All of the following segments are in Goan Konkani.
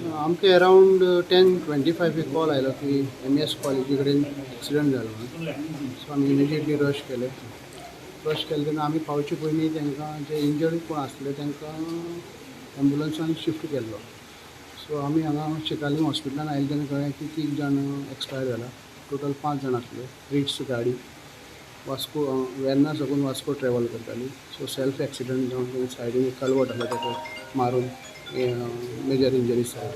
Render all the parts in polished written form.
आमकां अरावंड 10:25 एक कॉल आयलो की एमईएस कॉलेजी कडेन एक्सिडंट जालो म्हणून. सो आमी इमिजिएटली रश केले. रश केले तेन्ना आमी पावचे पयलीं तांकां जे इंजर्ड कोण आसले तांकां एम्बुलन्सान शिफ्ट केल्लो. सो आमी हांगा चिकालीम हॉस्पिटलान आयले तेन्ना कळ्ळें की तीग जाण एक्सपायर जाला. टोटल पांच जाण आसले. रिट्स गाडी वास्को, वेर्ना साकून वास्को ट्रॅवल करताली. सो सेल्फ एक्सिडंट जावन सायडीन एक कलवट आसा, ताका मारून मेजर इंजरीज जाल्या.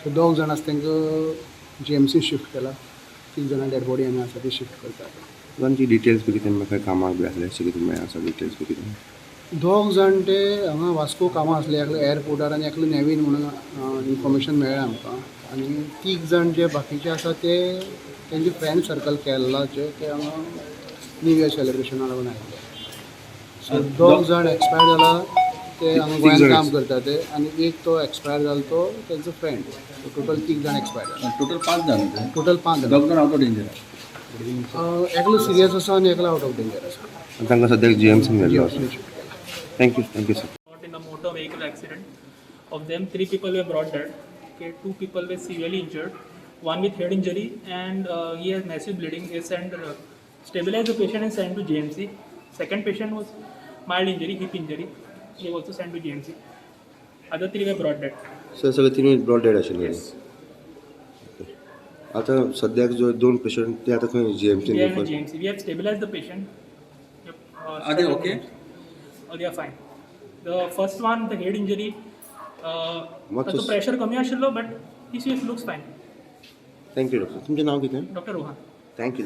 सो दोग जाण आसा तांकां जीएमसी शिफ्ट केला. तीग जाणां डेड बॉडी हांगा आसा, ती शिफ्ट करता. तांची डिटेल्स बी कितें खंय कामाक बी आसले अशें कितें मेळ्ळें आसा डिटेल्स बी कितें? दोग जाण ते हांगा वास्को कामां आसले, एकलो एअरपोर्टार आनी एकलो नेवीन म्हणून इन्फॉर्मेशन मेळ्ळें आमकां. आनी तीग जाण जे बाकीचे आसा ते तेंचे फ्रेंड सर्कल केरलाचे, ते हांगा न्यू इयर सेलिब्रेशना लागून आयिल्ले. सो दोग जाण एक्सपायर जाला ते हांगा तीग गोंयांत जाण. काम करता ते आनी एक तो एक्सपायर जालो तो तेंचो फ्रेंड. सो टोटल तीग जाण एक्सपायर जाला. टोटल पांच जाण ते. टोटल पांच जाण. दोग जाण आउट ऑफ डेंजर. एकलो सिरियस आसा आनी एकलो आउट ऑफ डेंजर आसा. आनी तांकां सद्याक जीएमसीन व्हेल्लो आसा. शिफ्ट केला. Thank you, thank you sir. Caught in a motor vehicle accident. Of them, three people were brought dead. Okay, two people were severely injured, one with head injury and he has massive bleeding. They sent, stabilized the patient and sent to JMC. Second patient was mild injury, hip injury. They also sent to JMC. Other three were brought dead. Sir, सगळे तिनूय ब्रॉड डेड आशिल्ले? Yes. आतां सद्याक जो दोन पेशंट ते आतां खंय जीएमसीन They are in refer? JMC. We have stabilized the patient. Yep. Are they okay? Oh, they are fine. The first one, the head injury, What ताचो प्रेशर कमी आशिल्लो, but he looks fine. Thank you doctor. तुमचें नांव कितें? डॉक्टर रोहन. Thank you.